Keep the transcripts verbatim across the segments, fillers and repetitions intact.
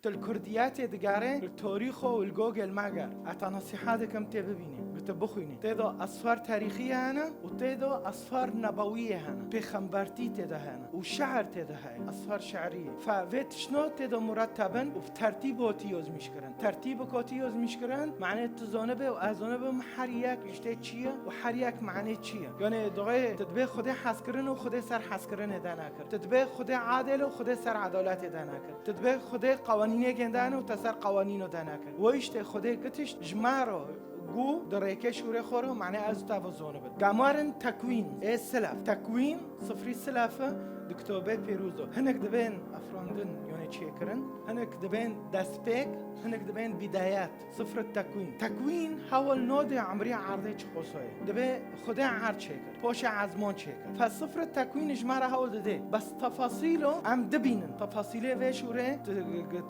Tu li Kurdiyetê digere, li torîxo û li Google meger. Ez te nesîhet dikim tê bibînî, ku tu bixwînî. Tê de esfar tarîxî hene û tê de esfar nebewî hene. Pêxembertî tê de hene û şe'ir tê de heye. Esfar şe'rî. Fe vê tiştno tê de muretteb in û bi tertîb hotî yozmîş kirin. Tertîb hotî yozmîş kirin, manê tu zanibe û ez zanibim her yek ji tê çi ye û her yek manê çi ye. Yanê doxê tu dibê Xwedê hezkirin û Xwedê ser hezkirinê dane kir. Tu dibê Xwedê adil û Xwedê ser edaletê dane kir. Tu dibê Xwedê qewanînê gêndane û te ser qewanîno dane kir. Wê îştê Xwedê gitiş ji me re got di rêkê şûrê xwe re, manê ez û te ve zonibin. Gemarin Tekwîn, ê Silef. Tekwîn, sifrî Silef e, di kitobê pêrûz de. Hinek dibên efrandin, yanê çêkirin. Hinek dibên destpêk, hinek dibên bidayet. Sifr Tekwîn. Tekwîn hewl nodê emrê erdê çiqoso ye. Dibê Xwedê erd çêkir. Poşê ezman çêkir. Fe sifr Tekwîn ji me re hewl dide. Bes tefasîlo em dibînin. Tefasîlê vê şûrê tu,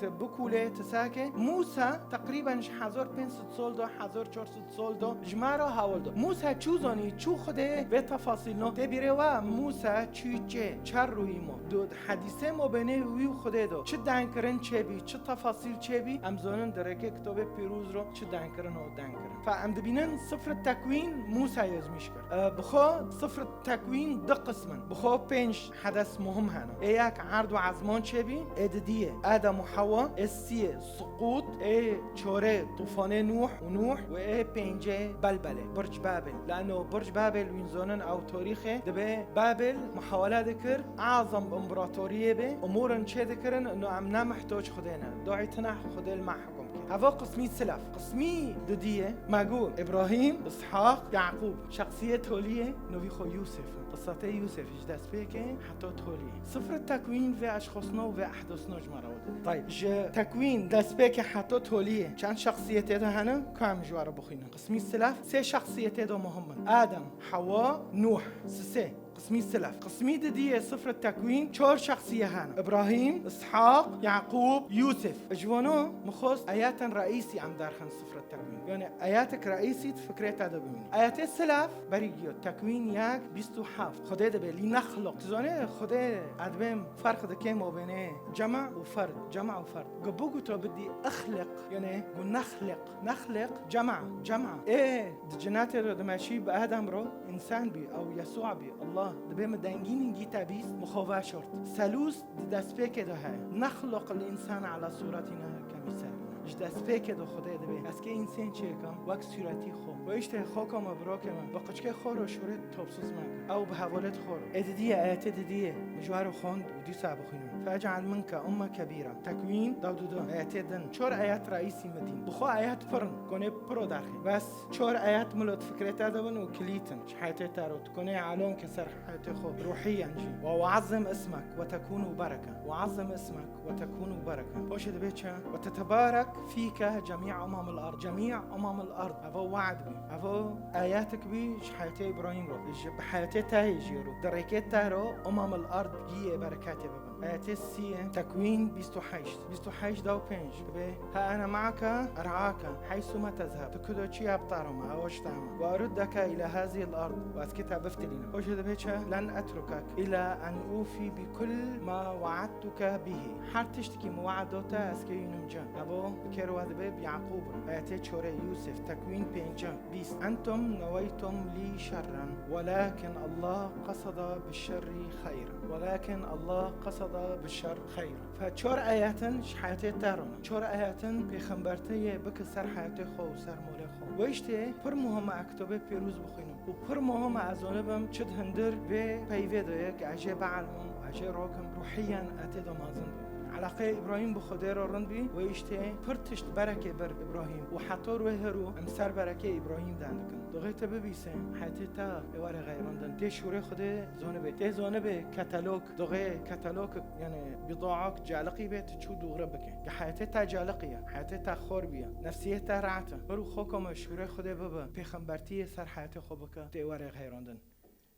tu bikûlê, tu sake. Mûsa teqrîben ji hezar pênc sed sol do, hezar çar sed sol do ji me re hewl do. Mûsa çû zanî, çû Xwedê vê tefasîlno. Tê bîrê we Mûsa çû çê, çar rûyî mo. Di hedîsê mobênê wî û Xwedê do. Çi dengkirin çêbî, çi tefasîl çêbî, em zonin di rêkê kitobê pîroz ro çi dengkirin û dengkirin. Fe em dibînin sifr Tekwîn Mûsa yozmîş kir. E, bi xwe sifr Tekwîn du qism in. Bi xwe pênc hedes muhim hene. Ê yek erd û ezman çêbî, ê didiyê Adem û Hewa, ê siyê suqût, ê çorê tufanê Nûh û Nûh û ê pêncê belbelê, Birc Babel. Lano Birc Babel wîn zonin ew torîxê dibe Babel muhawele dikir, azam împaratoriyê be, umûrin çê dikirin, ino em ne mihtoc Xwedê ne. Duayê tine Xwedê li me Heva qismî silaf. Qismî didiyê me got Îbrahîm, Îshaq, Yaqûb. Şexsiyê toliyê novî xwe Yûsef in. Qisatê Yûsef ji destpêkê heta toliyê. Sifr Tekwîn vê eşxosno û vê ehdosno ji me re dide. Tayb, ji Tekwîn destpêkê heta toliyê çend şexsiyetê de hene, ku em ji we re bixwînin. Qismî silaf sê şexsiyetê de muhim in. Adem, Hewa, Nûh. Sisê. Qismî silaf. Qismî didiyê sifr Tekwîn çar şexsiyê hene. Îbrahîm, Îshaq, Yaqûb, Yûsif. Ji vano min xwest ayetên reîsî em derxin sifr Tekwîn. Yanî ayetek reîsî di fikrê te de bimîne. Ayetê silaf berî giyo Tekwîn yek bîst û heft. Xwedê dibe lî nexluq. Tu zanê Xwedê edbêm ferq dike mobênê cema û ferd. Cema û ferd. Ku bû ku tu bidî ixliq, yanî ku nexliq. Nexliq, cema, cema. Ê, di cinetê de dimeşî bi Adem ro, însan bî, ew Yesûa bî, Allah. Dibê min dengî ningî te bîst, min xwe veşort. Selûs di destpêkê de heye. Nexluq l-însane ala sûretina kemîsalina. Ji destpêkê de Xwedê dibê. Ez kê însên çêkim, wek sûretî xwe. Wê îştê xwe kome birokê min. Bi qiçkê xwe ro şûrê topsuz me. Ew bi hevalêt xwe ro. Ê didiyê, ayetê didiyê. Min ji we re xwend û dîsa bixwînim. Fec'al minke umme kebîra. Tekwîn, dawdudu. Ayetê din. Çor ayet reîsî me dîn. Bi xwe ayet pir in. Konê piro derxî. Bes çor ayet milo di fikrê te de bin û kilît in. Ji heyetê te ro. Konê elon ke ser heyetê xwe. Ruhiyen jî. Ve uazzim ismek ve tekûnû bereke. Uazzim ismek ve tekûnû bereke. Poşê dibê çi? Ve tetebarek fîke cemî umamil ard. Cemî umamil ard. Eva we'd bî. Eva ayetek bî ji heyetê Îbrahîm ro. Ji bi heyetê te hê jî ro. Di rêkê te ro umamil ard giyê bereketê bibin. Ayetê siyê Tekwîn bîst û heşt. Bîst û heşt da û pênc. Dibê, ha ene ma'ke er'ake, heysu ma tezheb. Tu kudo çi ya bi te re me, ew ji te me. Ve eruddeke ila hazihil ard, ve ez kê te biftilînim. Xwe jê dibê çi? Len etrukek ila en ûfî bi kul ma we'edtuke bihi. Her tiştekî min we'd do te, ez kê yûnim cin. Evo, bi kê re we dibê bi Yaqûb re. Ayetê çorê Yûsif, Tekwîn pêncin. Bîst. Entum neweytum lî şerren, welakin Allah qeseda bi şerrî xeyran. Welakin Allah qeseda bi şer xeyran. Fe çar ayetin ji heyetê te re ne. Çar ayetin pêxembertiyê bike ser heyetê xwe û ser molê xwe. Wê îştê pir muhim e kitobê pêrûz bixwînim. Û pir muhim e ez zanibim çi di hundir vê peyvê de ye, ke ez jê bielmim û ez jê rokim, ruhiyen ez tê de mezin bim. Eleqeyê Îbrahîm bi Xwedê re rind bî, wê îştê pir tişt berekê ber Îbrahîm û heta rûyê hero em ser berekê Îbrahîm den dikin. Doxê te bibîse, heyetê te ê were xeyrandin. Tê şûrê Xwedê zanibê. Tê zanibê katalog, doxê katalog, yanî bîdaak caliqî bê, tu çû dûre bike. Ke heyetê te caliqî ye, heyetê te xor bîye, nefsiyê te rehet e. Ber û xwe kome şûrê Xwedê bibe, pêxembertiyê ser heyetê xwe bike, tê were xeyrandin.